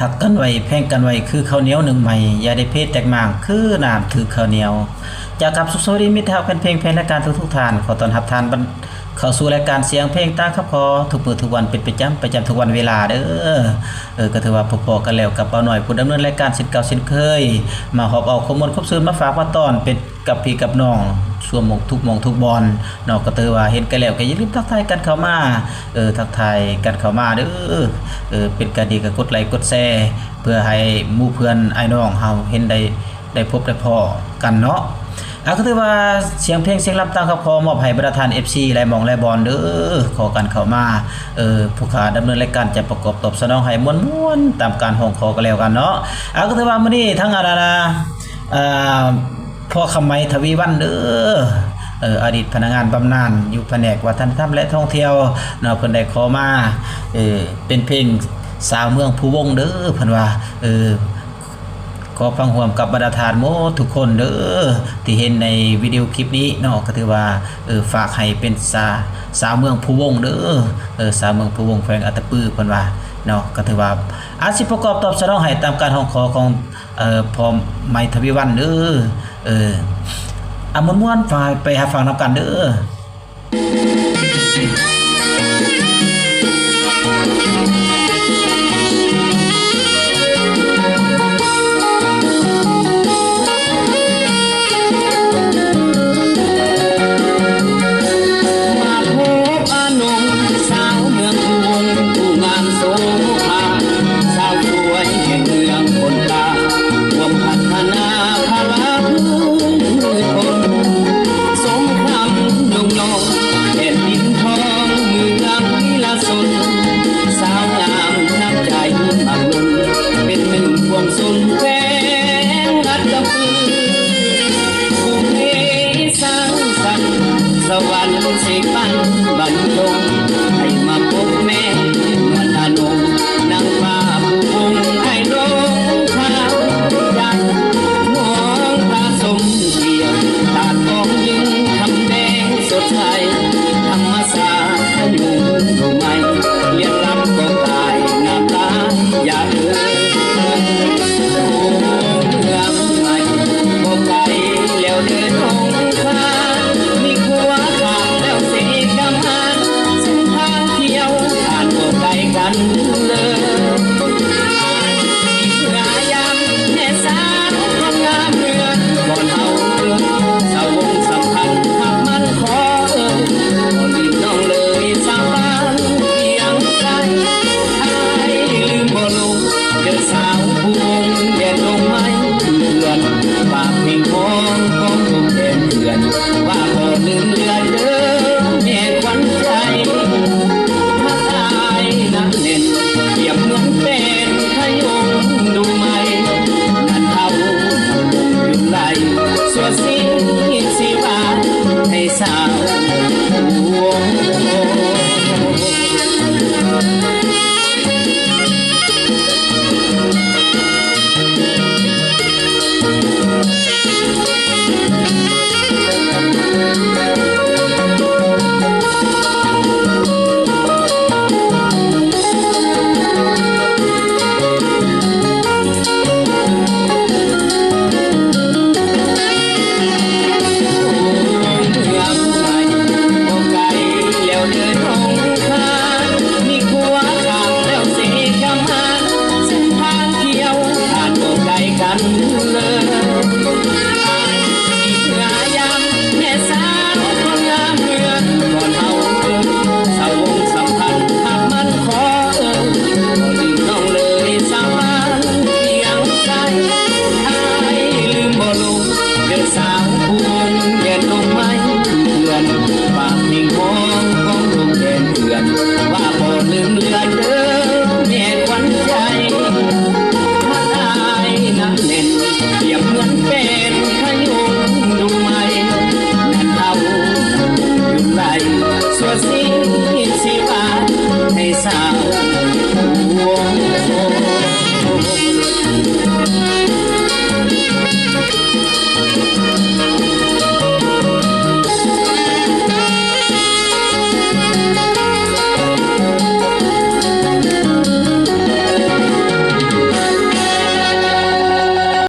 ຮັກກັນໄວ້ ແພງກັນໄວ້ ຄືເຂົ້າໜຽວໜຶ້ງໄມ້ ຢ່າໄດ້ເພແຕກໝ້າງ ຄືນ້ຳຖືກເຂົ້າໜຽວ. ຈາກກັບສຸກສະຫວັດດີ ມິດຮັກແຟນເພງ ແຟນລາຍການທຸກໆທ່ານ ຂໍຕ້ອນຮັບທ່ານບັນ ເຂົ້າສູ່ລາຍການສຽງເພງຕາມຄຳຂໍ ທຸກມື້ທຸກວັນເປັນປະຈຳ ປະຈຳທຸກວັນເວລາເດີ້. ເອີ ກໍຖືວ່າພົບພໍ້ກັນແລ້ວກັບບ່າວນ້ອຍ ຜູ້ດຳເນີນລາຍການເຊັ່ນເກົ່າເຊັ່ນເຄີຍ ມາຮອບເອົາຄວາມມ່ວນຄວາມຊື່ນມາຝາກມາຕ້ອນເປັນ ກັບພີ່ກັບນ້ອງ ສ່ວນໝົງ ທຸກໝ່ອງທຸກບ່ອນເນາະ. ກໍຖືວ່າເຫັນກັນແລ້ວກໍຢ່າລືມທັກທາຍກັນເຂົ້າມາ ເອີ ທັກທາຍກັນເຂົ້າມາເດີ້. ເອີ ເປັນການດີກໍກົດໄລກົດແຊ ເພື່ອໃຫ້ໝູ່ເພື່ອນອ້າຍນ້ອງເຮົາເຫັນໄດ້ ໄດ້ພົບໄດ້ພໍ້ກັນເນາະ. ອາ ກໍຖືວ່າສຽງເພງສຽງລຳຕາມຄຳຂໍ ມອບໃຫ້ບັນດາທ່ານເອັຟຊີຫຼາຍໝ່ອງຫຼາຍບ່ອນເດີ້ ຂໍກັນເຂົ້າມາ ເອີ ຜູ້ຂ້າດຳເນີນລາຍການຈະປະກອບຕອບສະໜອງໃຫ້ມ່ວນໆ ຕາມການຮ້ອງຂໍກັນແລ້ວກັນເນາະ. ອາ ກໍຖືວ່າມື້ນີ້ທາງ ອາ ອາ ອາ ພໍ່ຄຳໄມ ທະວີວັນເດີ້ ເອີ ອະດີດພະນັກງານບຳນານຢູ່ພະແນກວັດທະນະທຳ ແລະ ທ່ອງທ່ຽວເນາະ ເພິ່ນໄດ້ຂໍມາ ເອີ ເປັນເພງສາວເມືອງພູວົງເດີ້ ເພິ່ນວ່າ ເອີ ຂໍຟັງຮ່ວມກັບບັນດາທ່ານໝົດທຸກຄົນເດີ້ ທີ່ເຫັນໃນວິດີໂອຄລິບນີ້ເນາະ. ກໍຖືວ່າ ເອີ ຝາກໃຫ້ເປັນສາ ສາວເມືອງພູວົງເດີ້ ເອີ ສາວເມືອງພູວົງ ແຂວງອັດຕະປື ເພິ່ນວ່າເນາະ. ກໍຖືວ່າອາດຊິປະກອບຕອບສະໜອງໃຫ້ຕາມການຮ້ອງຂໍຂອງ ເອີ ພໍ່ໄມ ທະວີວັນເດີ້. ເອີ ອາ ມ່ວນໆ ໄປຮັບຟັງນຳກັນເດີ້. ມາພົບອານົງສາວເມືອງພູວົງ ຜູ້ງາມໂສພາ ສາວສວຍແຫ່ງເມືອງຄົນກາ ຮ່ວມພັດທະນາພາລາພື້ນຄົນ ສົມຄຳຍົງຍ້ອງແຜ່ນດິນທອງເມືອງວິລະຊົນ ສາວງາມນ້ຳໃຈມັກລຸນ ເປັນໜຶ່ງພວງຊົນແຂວງອັດຕະປື ພູເພ ສ້າງສັນ ສະຫວັນເສກປັນບັນຈົງ ໃຫ້ມາພົບແມ່ນວນອານົງ ນາງຟ້າພູວົງ ອ້າຍນ້ອງພາຈັນ ມອງພາຊົມທ່ຽວ ຕາດກອງຍິງຄຳແດງສົດໃສ ທຳມະຊາດພາຍຸລົມໃໝ່ ລຽນລຳກອງກາຍນ້ຳຕາຢາເອີຍ ໂອ ເມືອງໃໝ່ບໍ່ໄກແລ້ວເດີນ້ອງ ມີຂົວຂ້າມແລ້ວເສກະມາ ເສັ້ນທາງທ່ຽວຜ່ານບໍ່ໄກກັນເລີຍ ເພື່ອຢາມແມ່ສາວຄວາມງາມເມືອງບ່ອນເຮົາ ສາວວົງສຳພັນຮັກໝັ້ນຂໍເອີຍ ບໍ່ລືມນ້ອງເລີຍສາວບ້ານພຽງໃສ ອ້າຍລືມບໍ່ລົງ ເດີສາວຜູ້ວົງແດນດົງໄມ້ເຖື່ອນ ຝາກເພງຂອງຂອງລົມແດນເຖື່ອນ ວ່າບໍ່ລືມເລືອນເດີແມ່ຂວັນໃຈ ຮັກອ້າຍໜັກແໜ້ນ ປຽບເໝືອນແປ້ນຂະຍົງດູໄມ ນັ້ນເອົານຳວົງຢຸດໄລ່ ຊົ່ວຊີວິດຊີວາໃຫ້ສາວ ກັນເລີ